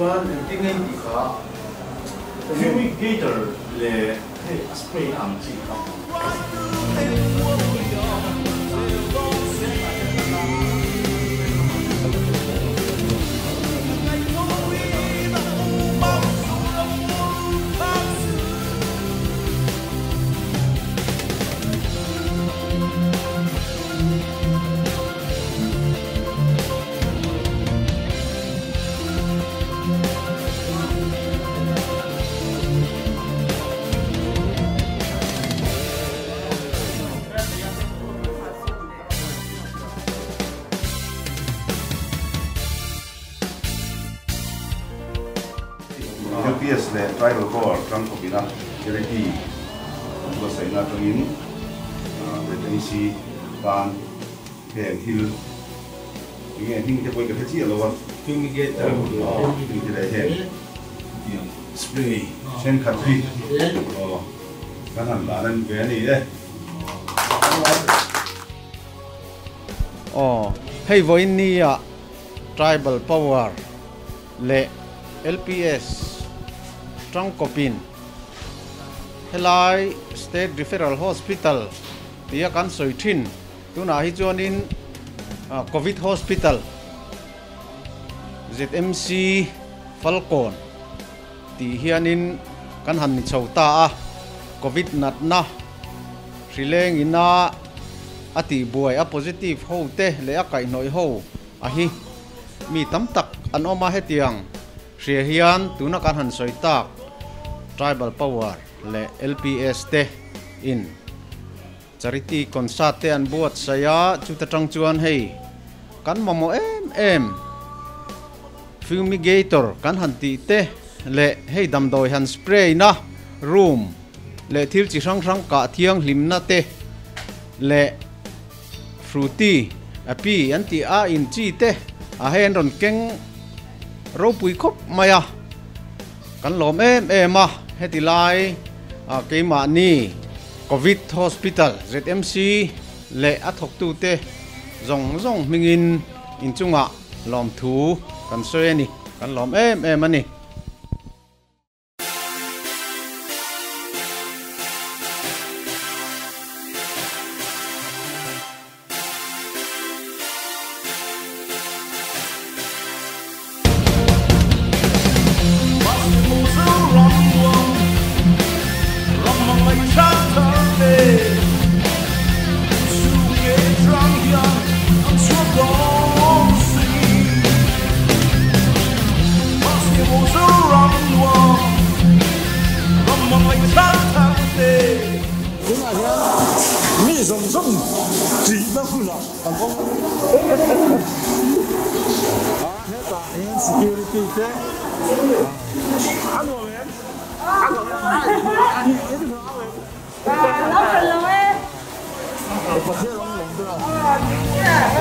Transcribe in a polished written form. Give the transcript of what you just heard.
Chuan engtin nge in tih kha? Fumigator leh hei a spray na ang chi kha. LPS leh Tribal Power tangkawpina Charity an buatsaihna atangin ZMC tan heng thil eng nge hming te pawhin ka hre chiah lo a. Fumigator heng te leh heng tiang spray thenkhat hi aw kan han lah nan ve a ni e. Aw hei vawiin nia Tribal Power leh LPS tangkawpin helai State Referral Hospital tia kan sawi thin tunah hi chuanin Covid Hospital ZMC Falkawn tih hianin kan han ni chho ta a, Covid natna hrileng ina a tihbuai a positive ho te leh a kaihhnawih ho a hi mi tam tak an awm a, hetiang hria hian tuna kan han sawi tak Tribal Power leh LPS te in Charity concert te an buatsaih a, chuta tang chuan hei kan mamawh em em fumigator kan han tih te leh hei damdawi han spray na room leh thil chi hrang hrang kah thianghlimna te leh Fruity a pi an tih a in chi te a hei an rawn keng ropui khawp mai a, kan lawm em em a, heti lai keimahni Covid Hospital ZMC leh a thawktute zawng zawng hmingin inchungah lawmthu kan sawi a ni, kan lawm em em a ni. Tunah hian mi zawng zawng tihna hunah kan awm a, hetah hian security te a nuam em? A nuam em? Pathian awm lawm te a.